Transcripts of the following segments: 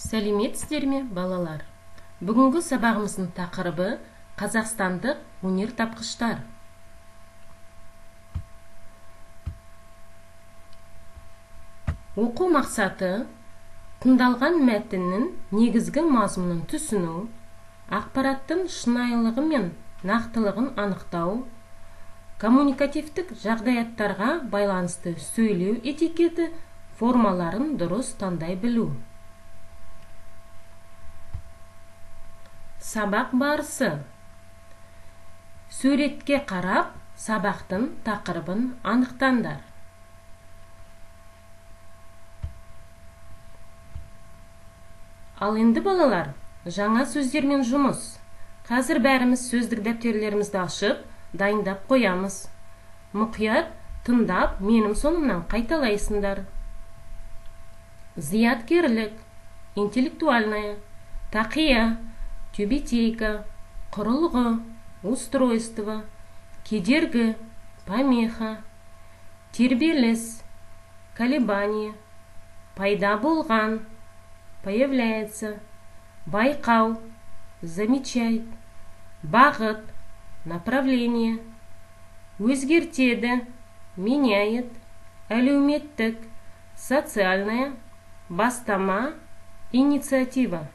Сәлеметсіздер ме, балалар? Бүгінгі сабағымыздың тақырыбы қазақстандық өнертапқыштар. Оқу мақсаты тыңдалған мәтіннің негізгі мазмұнын түсіну, ақпараттың шынайылығы мен нақтылығын анықтау, коммуникативтік жағдаяттарға байланысты сөйлеу этикеті формаларын дұрыс таңдай білу. Сабақ барысы. Суретке қарап, сабақтың тақырыбын анықтаңдар. Ал енді балалар, жаңа сөздермен жұмыс. Қазір бәріміз сөздік дәптерлерімізді ашып, дайындап қоямыз. Мұқият тыңдап, менің соңымнан қайталайсыңдар. Зияткерлік, интеллектуальная, тақия, тюбетейка, құрылғы, устройство, кедергі, помеха, тербеліс, колебание, пайда болған, появляется, байқау, замечает, бағыт, направление, өзгертеді, меняет, әлеуметтік, социальная, бастама, инициатива.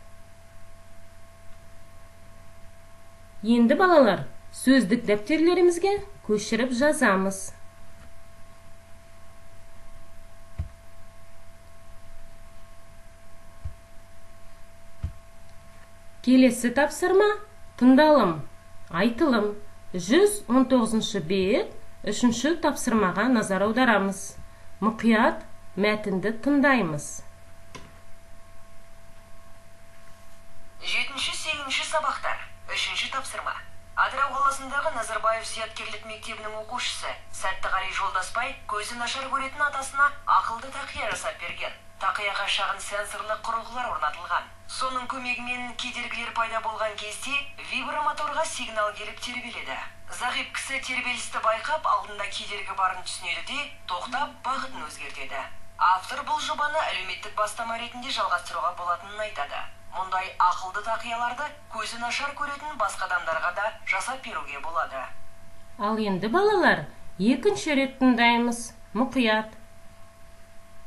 Енді балалар, сөздік дәптерлерімізге көшіріп жазамыз. Келесі тапсырма тыңдалым, айтылым. 119 бет, 3-ші тапсырмаға назар аударамыз. Мұқият мәтінді тыңдаймыз. 7-8 сабақтар. 3-ші тапсырма. Атырау қаласындағы Назарбаев зияткерлік мектебінің оқушысы Сәттіғали Жолдасбай көзі нашар көретін атасына ақылды тақия жасап берген. Тақияға шағын сенсорлық құрылғылар орнатылған. Соның көмегімен кедергілер пайда болған кезде вибромоторға сигнал келіп тербеледі. Зағип кісі тербелісті байқап, алдында кедергі барын түсінеді де, тоқтап бағытын өзгертеді. Автор бұл жобаны әлеуметтік бастама ретінде жалғастыруға болатынын айтады. Мұндай ақылды тақияларды көзі нашар көретін басқа адамдарға да жасап беруге болады. Ал енді балалар, екінші рет тыңдаймыз. Мұқият.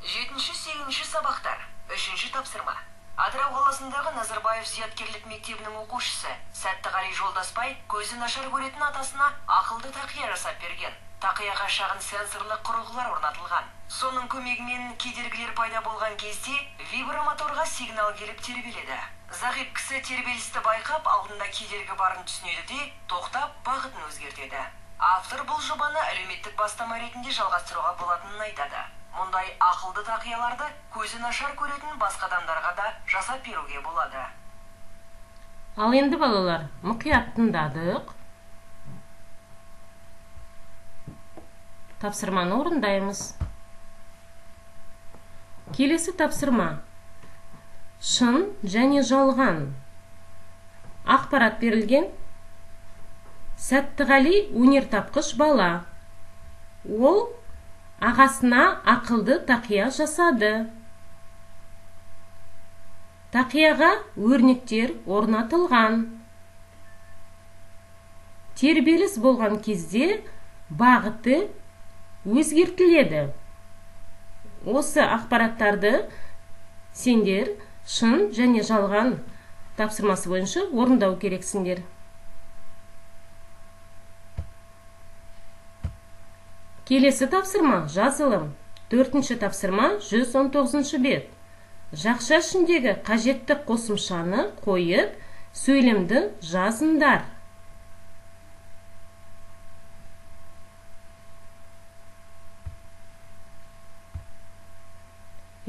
7-8 сабақтар. 3-ші тапсырма. Атырау қаласындағы Назарбаев зияткерлік мектебінің оқушысы Сәттіғали Жолдасбай көзі нашар көретін атасына ақылды тақия жасап берген. Тақияға шағын сенсорлық құрылғылар орнатылған. Соның көмегімен кедергілер пайда болған кезде вибромоторға сигнал келіп тербеледі. Зағип кісі тербелісті байқап, алдында кедергі барын түсінеді де, тоқтап бағытын өзгертеді. Автор бұл жобаны әлеуметтік бастама ретінде жалғастыруға болатынын айтады. Мұндай ақылды тақияларды көзі нашар көретін басқа адамдарға да жасап беруге болады. Ал енді балалар, мұқият тыңдадық. Тапсырманы орындаймыз. Келесі тапсырма. Шын және жалған. Ақпарат берілген. Сәттіғали өнертапқыш бала. Ол ағасына ақылды тақия жасады. Тақияға өрнектер орнатылған. Тербеліс болған кезде бағыты өзгертіледі. Осы ақпараттарды сендер шын және жалған тапсырмасы бойынша орындау керексіңдер. Келесі тапсырма жазылым. 4-ші тапсырма 119 бет. Жақша ішіндегі қажетті қосымшаны қойып, сөйлемді жазыңдар.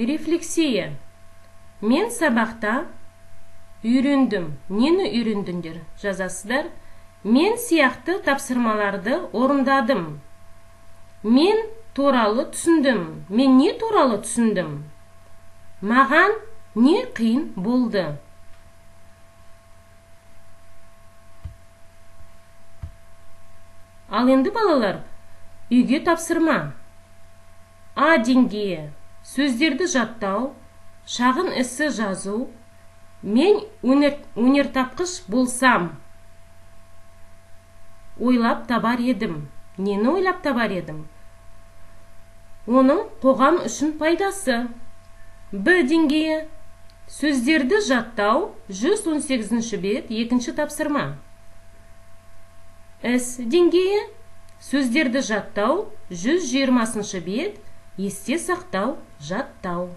Рефлексия. Мен сабақта үйрендім. Нені үйрендіңдер? Жазасыздар. Мен сияқты тапсырмаларды орындадым. Мен туралы түсіндім. Мен не туралы түсіндім? Маған не қиын болды? Ал енді балалар, үйге тапсырма. А деңгейі. Сөздерді жаттау, шағын эссе жазу, Мен өнертапқыш болсам, ойлап табар едім. Нені ойлап табар едім? Оның қоғам үшін пайдасы. Б деңгейі. Сөздерді жаттау, 118 бет, екінші тапсырма. С деңгейі. Сөздерді жаттау, 120 бет, есте сақтау, жаттау.